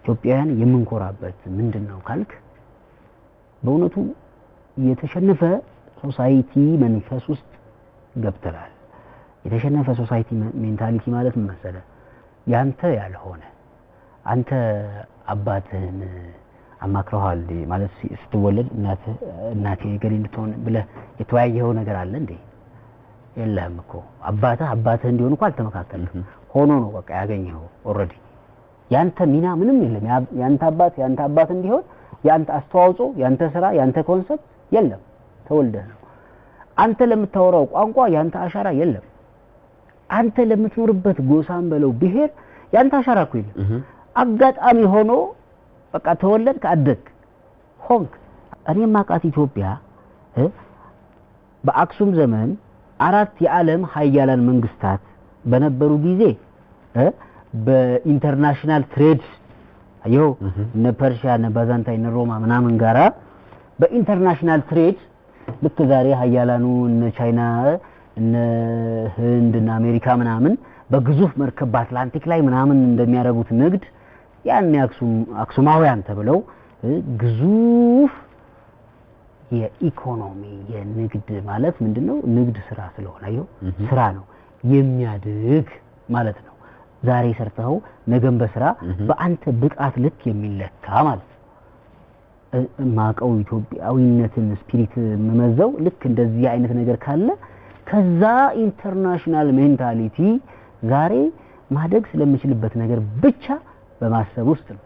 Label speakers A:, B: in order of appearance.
A: ኢትዮጵያውያን የምንኮራበት ምንድን ነው ካልክ፣ በእውነቱ የተሸነፈ society መንፈስ ውስጥ ገብተናል። የተሸነፈ society mentality ማለት ምን መሰለህ? ያንተ ያልሆነ፣ አንተ አባትህን አማክረዋል ማለት ስትወለድ እናቴ ገሌ እንድትሆን ብለህ የተወያየኸው ነገር አለ እንዴ? የለህም እኮ። አባትህ አባትህ እንዲሆን እኮ አልተመካከልም። ሆኖ ነው በቃ ያገኘኸው። Already ያንተ ሚና ምንም የለም። ያንተ አባት ያንተ አባት እንዲሆን ያንተ አስተዋጽኦ፣ ያንተ ስራ፣ ያንተ concept የለም። ተወልደህ ነው። አንተ ለምታወራው ቋንቋ ያንተ አሻራ የለም። አንተ ለምትኖርበት ጎሳም በለው ብሔር ያንተ አሻራ እኮ የለም። አጋጣሚ ሆኖ በቃ ተወለድክ፣ አደግክ፣ ሆንክ። እኔ ማቃት ኢትዮጵያ በአክሱም ዘመን 4 የዓለም ሀያላን መንግስታት በነበሩ ጊዜ በ international trade አየው እነ ፐርሺያ፣ እነ ባዛንታይን፣ እነ ሮማ ምናምን ጋራ በ international trade ልክ ዛሬ ሀያላኑ እነ ቻይና፣ እነ ህንድ፣ እነ አሜሪካ ምናምን በግዙፍ መርከብ በአትላንቲክ ላይ ምናምን እንደሚያደርጉት ንግድ ያን አክሱማውያን ተብለው ግዙፍ የኢኮኖሚ የንግድ ማለት ምንድነው? ንግድ ስራ ስለሆነ አየው ስራ ነው የሚያድግ ማለት ነው። ዛሬ ሰርተኸው ነገም በስራ በአንተ ብቃት ልክ የሚለካ ማለት ነው። ማቀው ኢትዮጵያዊነትን spirit የምመዘው ልክ እንደዚህ አይነት ነገር ካለ ከዛ international mentality ዛሬ ማደግ ስለምችልበት ነገር ብቻ በማሰብ ውስጥ ነው።